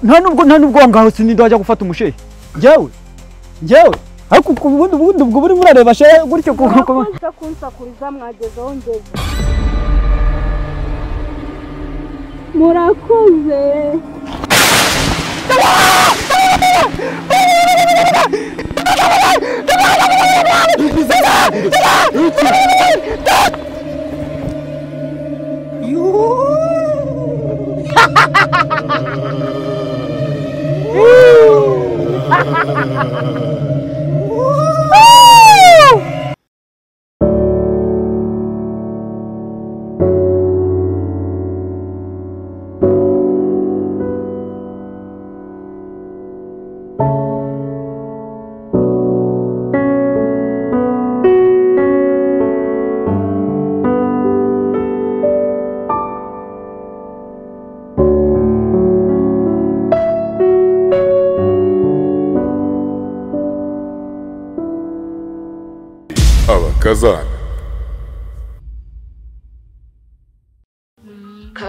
Nta nubwo ngaho sininde wajya gufata umushehe. Njyewe ariko ubundi ubwo buri murareba shehe gutyo kuko kunsakuriza mwagezeho ngeze. Murakoze. Abakazana ka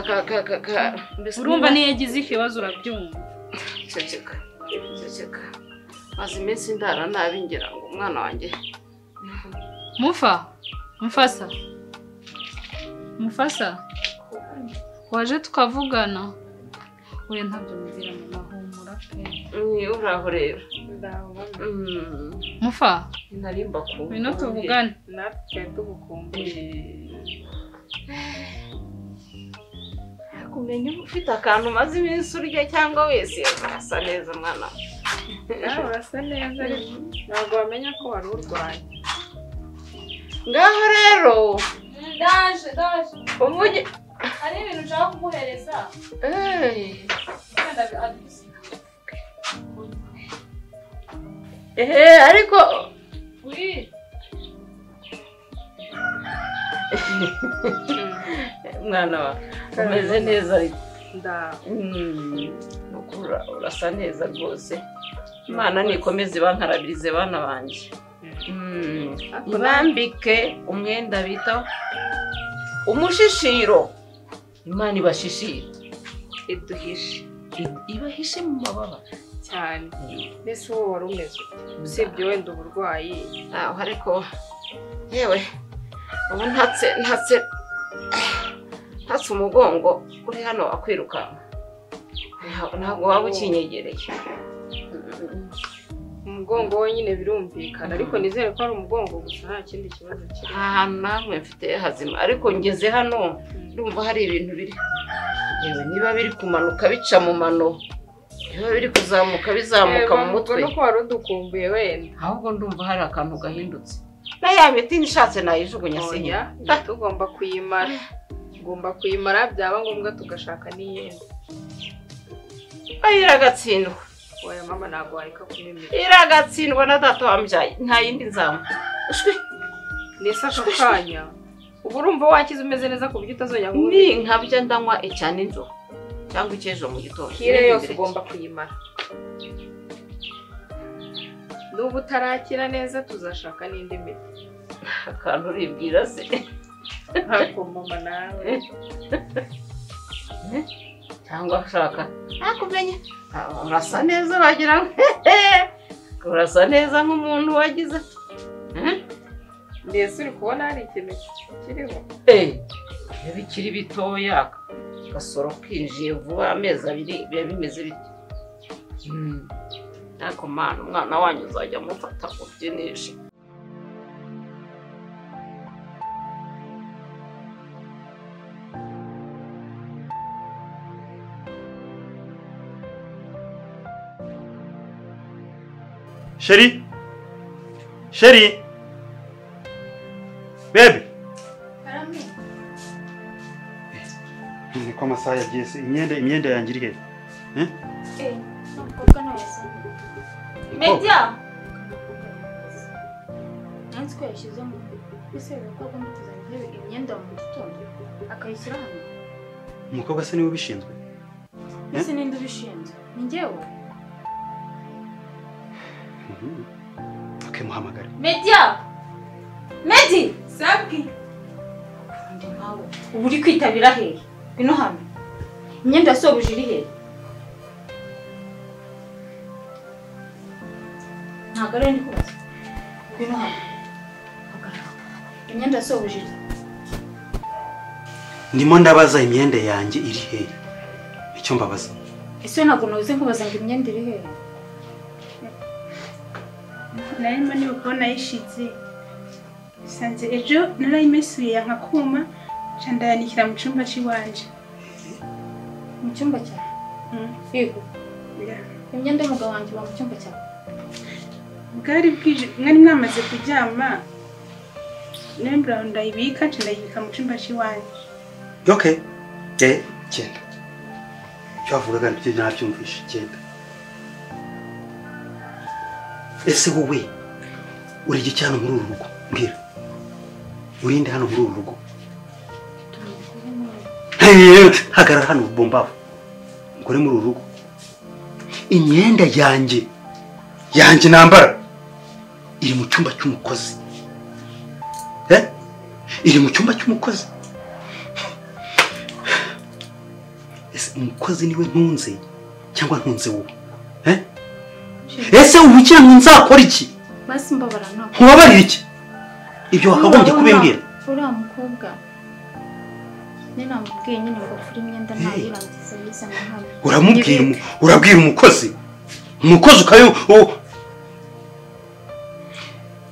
urumva niyo yagize ikibazo urabyumva. Ceceka ceceka, maze iminsi ndara nabi ngira ngo umwana wanjye. Mufa, mufasa, mufasa, waje tukavugana. Oya ntabyo mubwira mama, humura pe. Ni uraho rero. Mufa, narimba ku ngwino tuvugane. Natwe tugukumbuye. Kumenya ufite akantu maze iminsi urya cyangwa wese urasa neza mwana. Nawe urasa neza ariko ntabwo wamenya ko wari urwaye. Ngaho rero ndaje ndaje. Uvuge hari ibintu nshaka kumuhereza. Ariko mwana wa umeze neza ariko urasa neza rwose. Imana nikomeze ibankarabirize bana banjye, ibambike umwenda bita umushishiro. Imana ibashishire, iduhishe, ibahishe mu mababa cyane. Mbese wowe wari umeze usibye wenda uburwayi? Ntaho ariko yewe ubu ntatse ntatse ntatse umugongo uri hano wakwirukanka, ntabwo waba ukinyegereye. Umugongo wenyine birumvikana, ariko nizere ko ari umugongo gusa nta kindi kibazo kiri. Nta hantu namwe mfite hazima, ariko ngeze hano ndumva hari ibintu biri, yewe niba biri kumanuka bica mu mano, niba biri kuzamuka bizamuka mu mutwe. Nuko wari udukumbuye wenda. Ahubwo ndumva hari akantu gahindutse. Na ya miti nishatse nayijugunya sinya. Tugomba kuyimara, tugomba kuyimara, byaba ngombwa tugashaka n'iyindi. Iragatsindwa. Oya mama ntabwo wareka kunywa imiti. Iragatsindwa na data wambyaye, nta yindi nzamu. Nese ako kanya ubu urumva wakize umeze neza ku buryo utazongera kunywa imiti? Ni nkabya ndanywa icya nijoro cyangwa icy'ejo mu gitondo. Kire yose ugomba kuyimara. Nuba utarakira neza tuzashaka n'indi miti. Akantu uribwira se? Ariko mama nawe cyangwa ushaka nakumenya urasa neza wagira ngo urasa neza nk'umuntu wagize. Mbese uri kubona hari ikintu kiriho? Iyo bikiri bitoya gasoro kinjiye vuba amezi abiri biba bimeze bityo. Ariko mana umwana wanyu uzajya amufata ubyinishe. Chérie, chérie, bebe. Niko amasaha yagiye se, imyenda yanjye iri he? Media. Nansi ko yashyizemo ese ko agomba kuzana intebe imyenda mu gitondo akayishyira hano. Umukobwa se niwe ubishinzwe? Ese ninde ubishinzwe? Ni njyewe. Okay, muhamagare. Media! Medi! Sabwi! Ndi nkawe. Ubu uri kwitabira hehe? Ngwino hano. Imyenda yasobuje iri hehe? Ntabwo ari ndi kubaza. Ngwino hano. Hagarara. Imyenda yasohoje. Ndimo ndabaza imyenda yanjye iri he? Icyo mbabaza. Ese ntabwo navuze nkubaza ngo imyenda iri he? Narimo nibuka nayishize. Sanze ejo narayimesuye nka kuma ndayanikira mu cyumba cy'iwanje. Mu cyumba cyawe? Yego. Imyenda y'umugabo wanjye iba mu cyumba cyawe. Bwari bwije mwari mwamaze kuryama. Nembra ndayibika ndayibika mu cyumba cy'iwanje. Okay. Genda. Icyo wavugaga nibyo nabyumvishe, genda. Ese wowe uri iki hano muri uru rugo? Mbwira. Urinde hano muri uru rugo? Hagarara hano bombavu. Ngore muri uru rugo. Imyenda yanjye nambara iri mu cyumba cy'umukozi. Iri mu cyumba cy'umukozi. Ese umukozi niwe ntunze cyangwa ntunze wowe? Ese ubukira ngo nzakora iki? Basi mbabara ntabwo. Nkubabarira iki? Ibyo wakagombye kubimbwira. Uriya mukobwa ni namubwiye nyine ngo afure imyenda ntayirangiza yizana hano. Uramubwira urabwira umukozi. Umukozi ukayo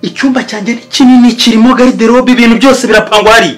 icyumba cyanjye ni kinini kirimo garderobe ibintu byose birapangwa hari.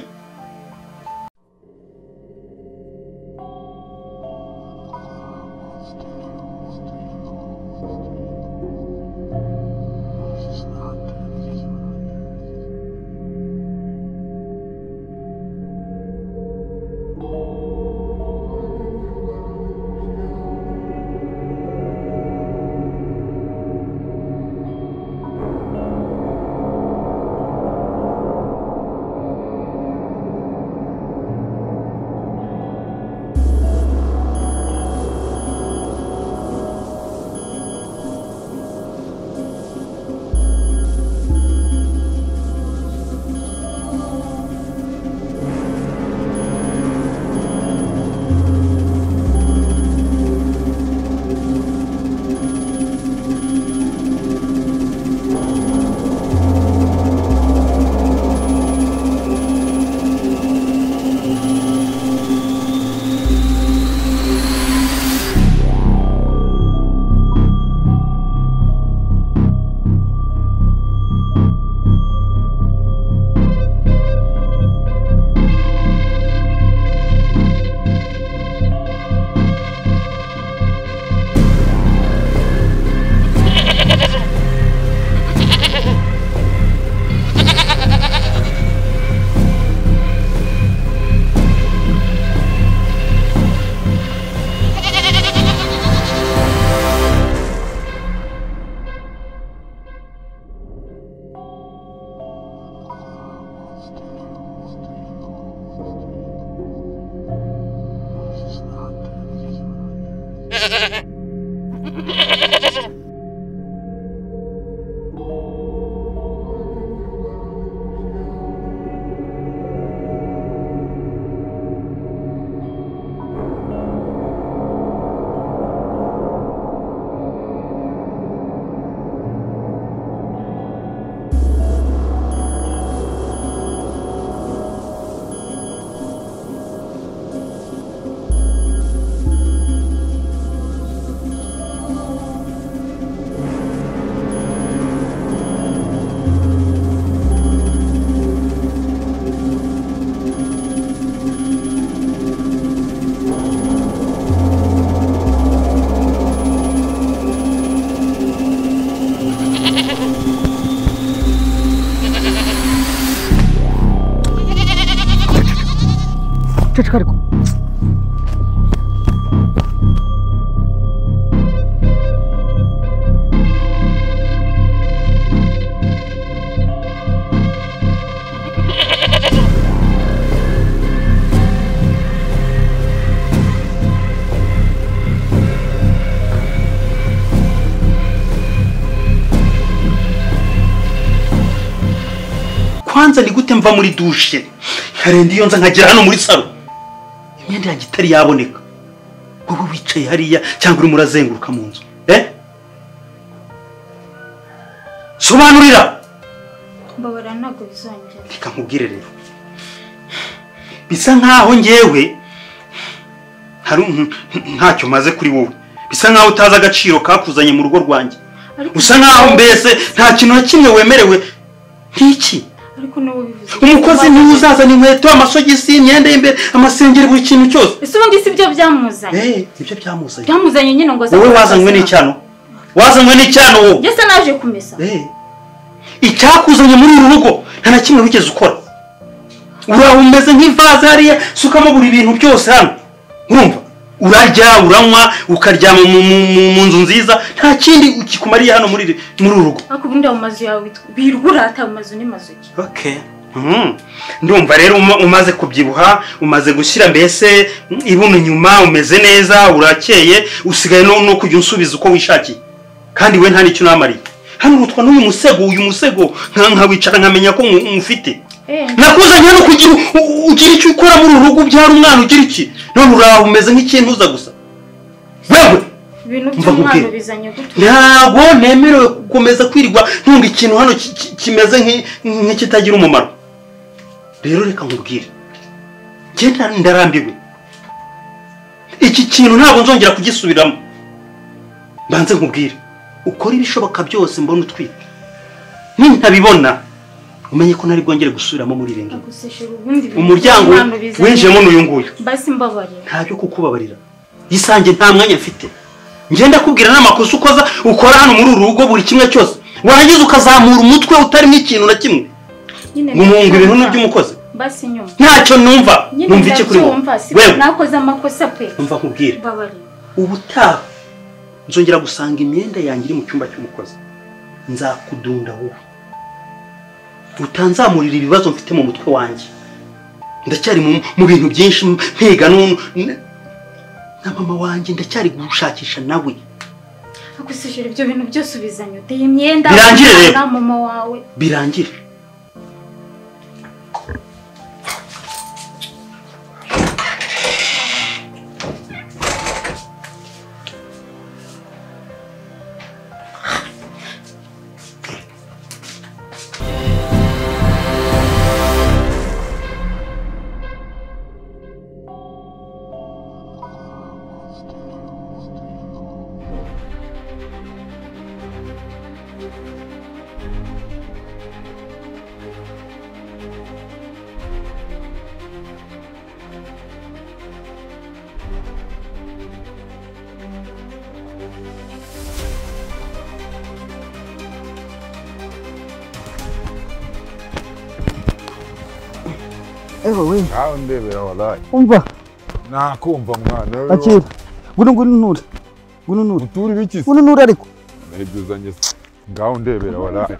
Ceceka ariko. Kwanza ni gute mva muri douche nkarenda iyo nza nkagera hano muri salo imyenda yanjye itari yaboneka, wowe wicaye hariya cyangwa urimo urazenguruka mu nzu? Sobanurira. Mbabarira ntabwo bizongera. Reka nkubwire rero. Bisa nkaho ngewe hari ntacyo maze kuri wowe. Bisa nkaho utazi agaciro kakuzanye mu rugo rwanjye. Usa nkaho mbese nta kintu na kimwe wemerewe nk'iki. Ariko nawe bivuze. Umukozi niwe uzazana inkweto, amasogisi, imyenda y'imbere, amasengeri, buri kintu cyose. Ese ubundi si byo byamuzanye? Nibyo byamuzanye. Byamuzanye nyine ngo wowe wazanywe n'icyano. Wazanywe n'icyano wowe. Njye se naje kumesa. Icyakuzanye muri uru rugo nta na kimwe wigeze ukora. Uraho umeze nk'ivaze hariya, sukamo buri bintu byose hano. Urumva? Urarya, uranywa, ukaryama mu nzu nziza, nta kindi ukikumariye hano muri uru rugo. Ariko ubundi ayo mazu yawe birwa urata ayo mazu ni mazu ki? Okay. Ndumva rero umaze kubyibuha, umaze gushyira mbese ibuno inyuma, umeze neza, urakeye, usigaye no kujya unsubiza uko wishakiye. Kandi we nta nicyo namariye. Hano urutwa n'uyu musego, uyu musego nkawicara nkamenya ko mufite. Nakuzanye hano kugira ugira icyo ukora muri uru rugo, ubyara umwana ugira iki? None uraho umeze nk'ikintu uza gusa. Wewe ibintu by'umwana bizanye gute? Ntabwo nemerewe gukomeza kwirirwa ntunga ikintu hano kimeze nk'ikitagira umumaro. Rero reka nkubwire. Njye ndarambiwe. Iki kintu ntabwo nzongera kugisubiramo. Mbanze nkubwire. Ukora ibishoboka byose mbona utwite. Nintabibona umenye ko nari bwongere gusubiramo muri irenge. Umuryango winjiyemo n'uyu nguyu. Basi mbabarira. Ntabyo kukubabarira. Isange nta mwanya mfite. Ngenda kubwira n'amakosa ukoza ukora hano muri uru rugo buri kimwe cyose. Warangiza ukazamura umutwe utarimo ikintu na kimwe. Ngo ibintu by'umukozi. Basi nyumva. Ntacyo numva. Numva iki kuri wowe? Wewe nakoze amakosa pe. Umva nkubwire. Mbabarira. Ubutaha nzongera gusanga imyenda yanjye iri mu cyumba cy'umukozi. Nzakudunda wowe. Utanzamurira ibibazo mfite mu mutwe wanjye. Ndacyari mu bintu byinshi mpiga na mama wanjye ndacyari gushakisha nawe. Akusishira ibyo bintu byose ubizanye uteye imyenda na mama wawe. Birangire. Ewe we. Aho ndebera wallahi. Umva. Nakumva mwana. Akira. Nguno nure. Nguno nure. Uturi biki? Nguno nure ariko. Nibyo uzanye. Ngaho ndebera wallahi.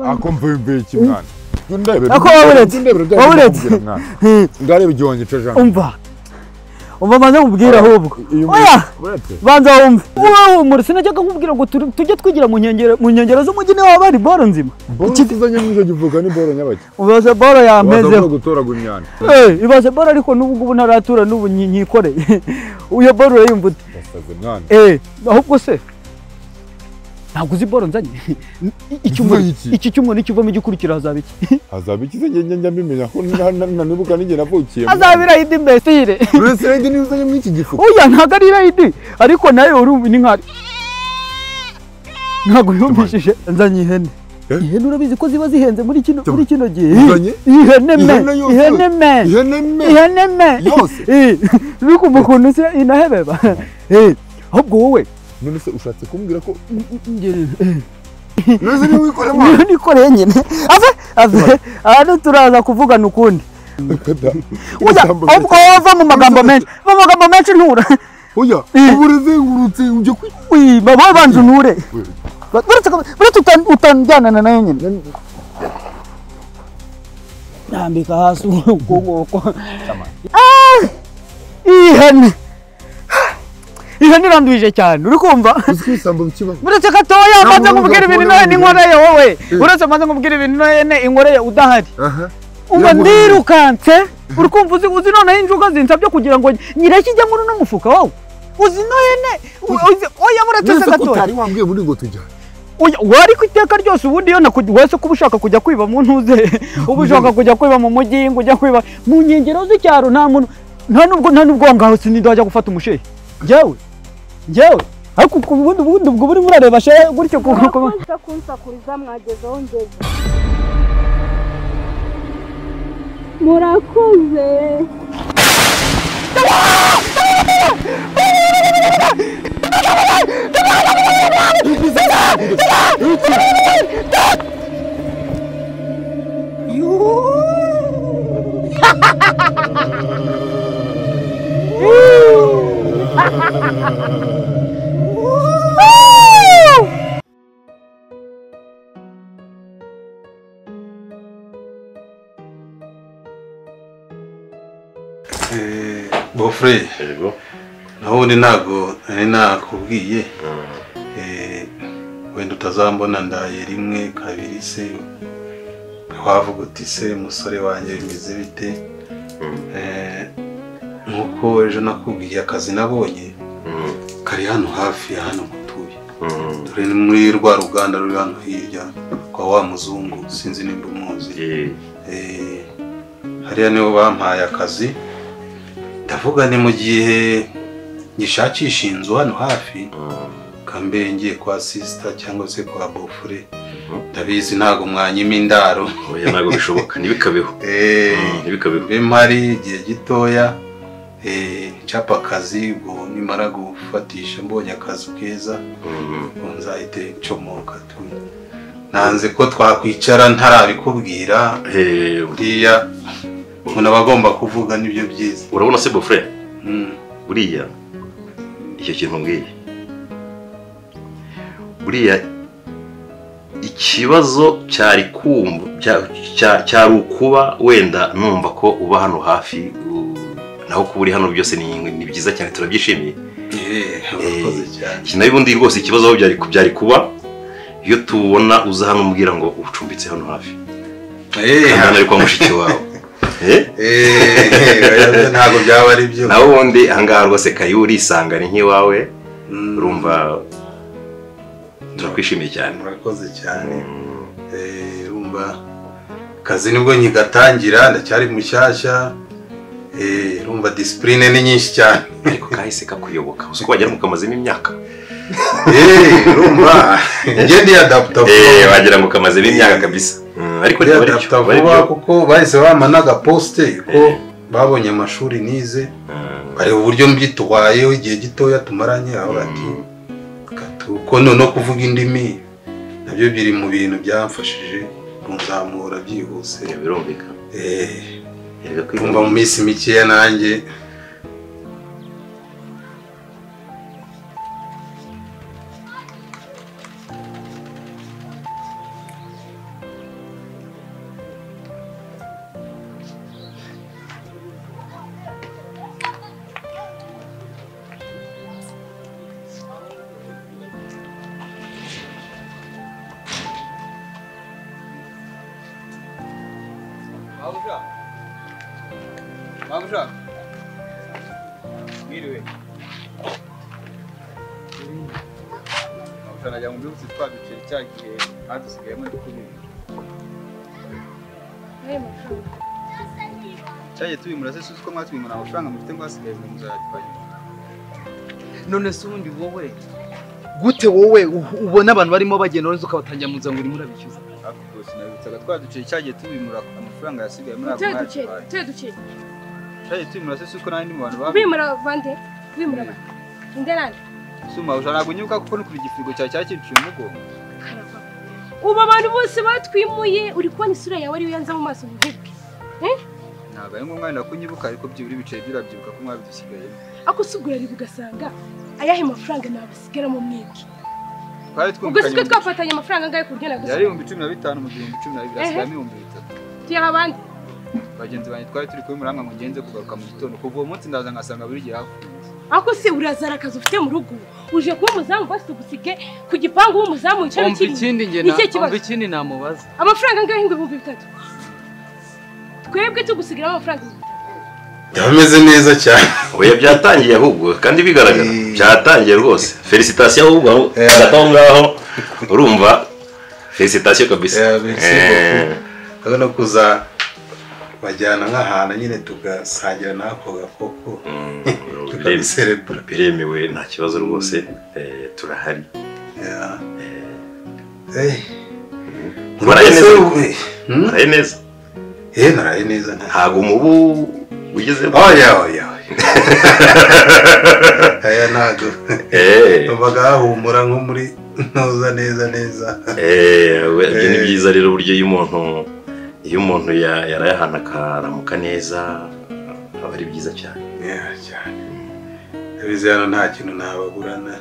Ako mvimbe iki mwana. Ndebera. Ako wawuretse. Wawuretse. Ngarebe igihonye cyo Jean. Umva. Umva banza nkubwira ahubwo. Oya. Banza wumve. Wowe muri sinajyaga nkubwira ngo tujye twigira mu nkengero z'umujyi niho haba hari boro nzima. Iki tuzanye mu icyo givuga ni boro nyabaki. Ubaze boro yampezeho. Gutoragura imyanda. Ibaze boro ariko n'ubu ngubu ntaratura n'ubu nyikoreye. Uyo boro urayumva ute? Ndasaze mwana. Ahubwo se ntabwo uzi boro nzanye. Iki cyumweru nikivamo igikurikira hazaba iki? Hazaba iki se njye mbimenya ko nanibuka n'igihe navukiye. Hazaba irayidi mbesire. Uretse irayidi niyo uzanye muri iki gifuka. Oya ntabwo ari irayidi ariko nayo urumva ni nkari. Ntabwo yumvishije nzanye ihene. Ihene urabizi ko ziba zihenze muri kino gihe. Ihene me. Ihene me. Ihene me. Yose. Uri kumva ukuntu se inahebeba. Ahubwo wowe none se ushatse kumbwira ko none ni wikoreye mwana? Nikoreye nyine. Ave hano turaza kuvugana ukundi. Oya ahubwo wava mu magambo menshi. Mu magambo menshi ntura. Oya uburizengurutse ujye kwi baba banze unture. Buretse utanjyanana nayo nyine. Nambika hasi ukuboko. Ihene. Ihene irandwije cyane uri kumva? Uretse gatoya maze nkubwira ibintu nawe n'inkoreye wowe. Uretse maze nkubwira ibintu nawe inkoreye udahari. Uba ndirukanse uri kumva uzi noneho injuga zinsabye kugira ngo nyirakijya muri uno mufuka wowe. Uzi nohene oya muretse se gatoya. Utari wambwiye muri ngo tujyane. Wari ku iteka ryose ubundi iyo wese kuba ushaka kujya kwiba mu ntuze, uba ushaka kujya kwiba mu mujyi, ngo ujya kwiba mu nkengero z'icyaro, nta muntu nta nubwo ngaho sininde wajya gufata umushehe. Njyewe ariko ubundi ubwo buri murareba shehe gutyo kuko kunsakuriza mwagezeho ngeze. Murakoze. Bofre, naho ntago nari nakubwiye wenda utazambona ndaye rimwe kabiri se wavuga uti se musore wanjye bimeze bite. Nkuko ejo nakubwiye akazi nabonye kari hano hafi ya hano gutuye, dore ni muri rwa ruganda ruri hano hirya kwa wa muzungu, sinzi nimba umuzi. Hariya niho bampaye akazi, ndavuga ni mu gihe ngishakisha inzu hano hafi kambe ngiye kwa sister cyangwa se kwa Bofure. Ndabizi ntago mwanyima indaro. Oya ntago bishoboka, ntibikabeho. Ntibikabeho. Mbe mpari igihe gitoya ncapa akazi, ubwo nimara gufatisha mbonye akazi keza nzahite ncomoka tu. Nanze ko twakwicara ntarabikubwira. Buriya umuntu aba agomba kuvuga nibyo byiza. Urabona se Bofure? Buriya icyo kintu mbwiye, buriya ikibazo cyari kumva cyari ukuba wenda numva ko uba hano hafi, naho kuba uri hano byose ni byiza cyane, turabyishimiye. Urakoze cyane. Kinabibundi rwose ikibazo aho byari kuba iyo tubona uza hano umbwira ngo ucumbitse hano hafi. Kandi ari kwa mushiki wawe. Ntabwo byaba ari byo. Naho ubundi ahangaha rwose kari urisanga ni nk'iwawe, urumva turakwishimiye cyane. Murakoze cyane. Urumva kazi nibwo nkigatangira, ndacyari mushyashya. Urumva discipline ni nyinshi cyane. Ariko kahise kakuyoboka, uzi ko wagera mukamazemo imyaka. Urumva njye ndi adapta vuba. Wagira ngo kamazemo imyaka kabisa. Ariko ndi adapta vuba kuko bahise bampa n'agaposte ko babonye amashuri nize, bareba uburyo mbyitwayeho igihe gitoya tumaranye, aho bati ko no kuvuga indimi nabyo biri mu bintu byamfashije kunzamura byihuse. Birumvikana. Kumva mu minsi mikeya nanjye Mabuja. Mwiriwe. Mabuja najya mu byutsi twaducira cya gihe hadusigayemo ndi kubiri. Cyagiye tubimura se suzi ko mwatwimura amafaranga mufite ngo hasigaye ngo muzayatwaye. None se ubundi wowe gute wowe ubona abantu barimo bagenda urenze ukabatangira mu nzira ngo urimo urabishyuza? Ariko sinabitsaga twaduciye cyagiye tubimura amafaranga yasigaye muri ako mwatwaye. Tuduciye. Cyagiye tubimura se suko nandi mu bantu ba bimura bande bimura bande inderane. Suma ushaka kunyuka kuko no kuri igifurigo cyawe cyakinciye umugongo. Ubu abantu bose batwimuye uri kubona isura yawe ari yanza mu maso nkubwe. Ntabwo ari ngombwa wenda kunyibuka ariko byibura ibicaye birabyibuka ko mwabidusigayemo. Ako sugura ari ugasanga ayahe mafaranga nabasigara mu mwiki. Twari twumvikanye. Ubwo siko twafatanye amafaranga angahe kurya nagusa. Yari 15,000 mu 12,000 asigamo 3,000. Tuyaha abandi. Bagenzi banjye twari turi kumwe muramwe ngo ngenze kugaruka mu gitondo kuva uwo munsi ndaza ngasanga buri gihe hafunze. Ako se urazara akazi ufite mu rugo uje kuba umuzamu basi ugusige ku gipangu w'umuzamu wicara ukiri. Umva ikindi namubaza. Amafaranga angahe ngo 3,000? Twebwe tugusigira amafaranga Yameze neza cyane. Oya byatangiye ahubwo kandi bigaragara. Byatangiye rwose. Félicitations ahubwo hagati aho ngaho. Urumva félicitations kabisa. Merci beaucoup. Urabona kuza bajyana nk'ahantu nyine tugasangira n'ako gakoko. Tukabiserebura. Biremewe nta kibazo rwose, turahari. Waraye neza? Waraye neza? Naraye neza. Ntago umubu ugeze? Oya oya. Aya ntago. Tubaga hahumura nko muri ntuza neza neza. Ibyo ni byiza rero, buryo iyo umuntu yaraye ahantu akaramuka neza aba ari byiza cyane. Cyane. Abizi hano nta kintu nababurana.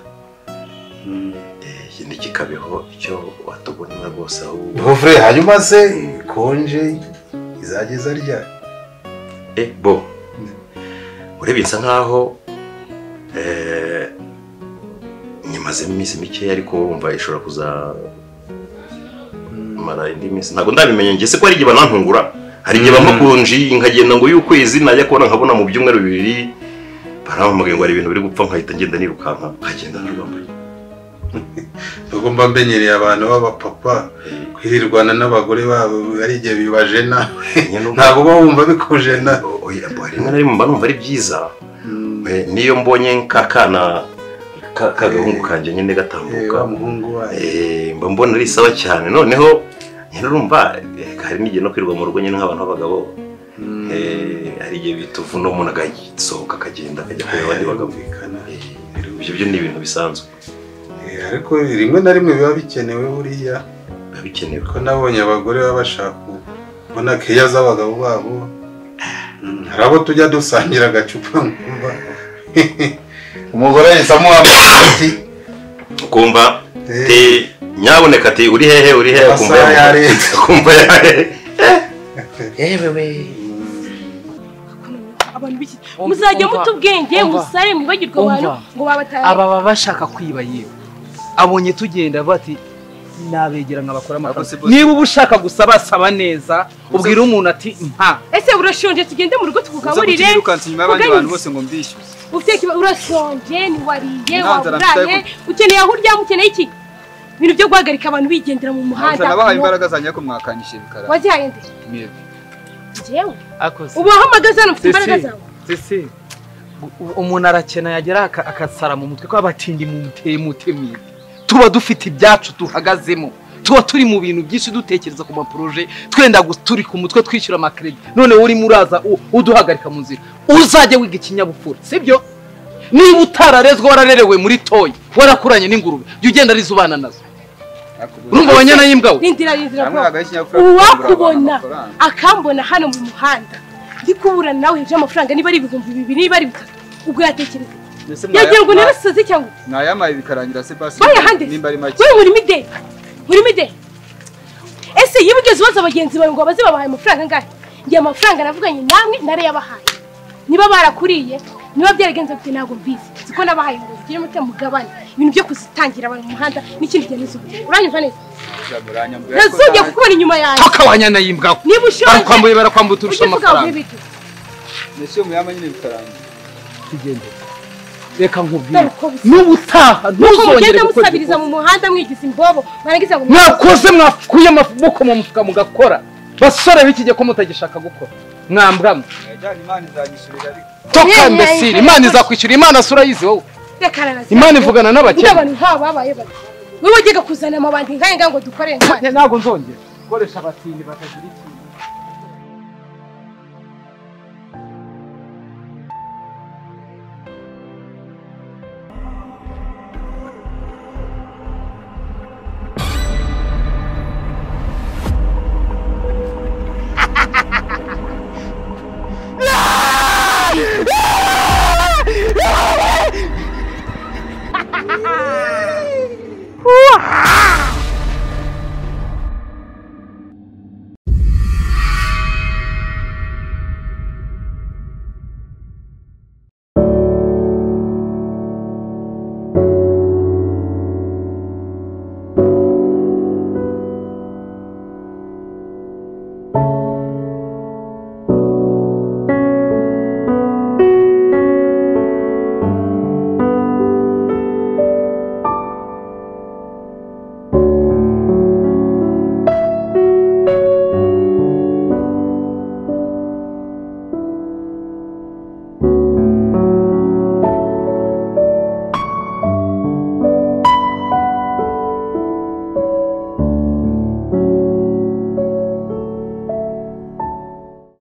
Ikindi kikabeho icyo watubonera rwose aho. Bofre hanyuma se konje izageza ryari? Bo. Urebye nsa nkaho nyamazemo iminsi mike, ariko wumva ishobora kuzamara indi minsi. Ntabwo ndabimenya njye se ko hari igihe banantungura. Hari igihe bampa konji nkagenda ngo y'ukwezi, najya kubona nkabona mu byumweru bibiri barampamagaye ngo hari ibintu biri gupfa, nkahita ngenda nirukanka nkagenda ntarwambaye. Tugomba mbenyereye abantu b'abapapa kwirirwana n'abagore babo ari igihe bibajena. Ntabwo uba wumva bikujena. Rimwe na rimwe mba numva ari byiza. Niyo mbonye kakana kagahungu kanjye nyine gatambuka, mba mbona ari sawa cyane. Noneho nyine urumva hari n'igihe no kwirirwa mu rugo nyine nk'abantu b'abagabo, hari igihe bituvuna umuntu agasohoka akagenda akajya kureba abandi bagabo. Ibyo byo ni ibintu bisanzwe. Ariko rimwe na rimwe biba bikenewe buriya. Biba bikenewe. Ko nabonye abagore baba bashaka kubona keya z'abagabo babo. Hari abo tujya dusangira agacupa nkumva umugore yahise amuha ati ukumva ati nyaboneka ati uri hehe uri hehe, ukumva yarenze. Yewe abantu biki muzajya mutubwenge musare mwibagirwa abantu ngo babataye. Aba baba bashaka kwiba yewe. Abonye tugenda bati nabegera nkabakora amakosa. Niba ubushaka gusa basaba neza ubwira umuntu ati mpa. Ese urashonje tugende mu rugo tukugaburire. Uzirukanse inyuma y'abandi bantu bose ngo mbishyuze. Ufite urashonje ni wariye waburaye ukeneye aho uryama ukeneye iki? Ibintu byo guhagarika abantu bigendera mu muhanda. Nabahaye imbaraga zanjye ko mwakanyishe bikara. Wazihaye nde? Mwebwe. Jewe. Ubu ahamagaza hano mfite imbaraga zawe. Sisi. Umuntu arakena yagera akasara mu mutwe ko abatindi mu muteye. Tuba dufite ibyacu tuhagazemo, tuba turi mu bintu byinshi dutekereza ku maproje, twenda turi ku mutwe twishyura amakredi. None uri muraza uduhagarika mu nzira. Uzajye wiga ikinyabupfura, sibyo? Niba utararezwe wararerewe muri toyi, warakuranye n'ingurube, jya ugenda arizo ubana nazo. Urumva abanyana y'imbwa we? Rindira uwakubona akambona hano mu muhanda ndi kubura nawe hejuru y'amafaranga, niba ari 2000 niba ari 3, ubwo yatekereza yagira ngo narasaze cyangwa nayamaye bikarangira se basi nimba ari make. Wewe muri mide ese yibugeze ubaza bagenzi bawe ngo baze babahaye amafaranga angahe? Ngiye amafaranga navuganye namwe narayabahaye. Niba barakuriye niba byaragenze gute ntabwo mbizi. Siko nabahaye ngo zigire mute mugabane ibintu byo kuzitangira abantu mu muhanda n'ikindi gihe nizo. Uranyumva neza? Ntazongera kukubona inyuma yanjye. Toka wanyana y'imbwa. Niba ushonje barakwambuye barakwambuye turusha amafaranga. Nese muyama nyine bikarangira. Tugende. Reka nkubwire n'ubutaha ntuzongere gusabiriza mu muhanda mwigiza imbobo barangiza ngo mwakoze mwakuye amaboko mu mufuka mugakora. Basore b'iki ko mutagishaka gukora mwambwamwe. Toka imbesiri, Imana izakwishyura. Imana sura yizi wowe. Imana ivugana n'abakene. Abantu nk'aba babaye bati wowe wajyaga kuzana amabandi nk'aya ngo dukore nk'aya. Ntabwo nzongera gukoresha abatindi batagira ikintu.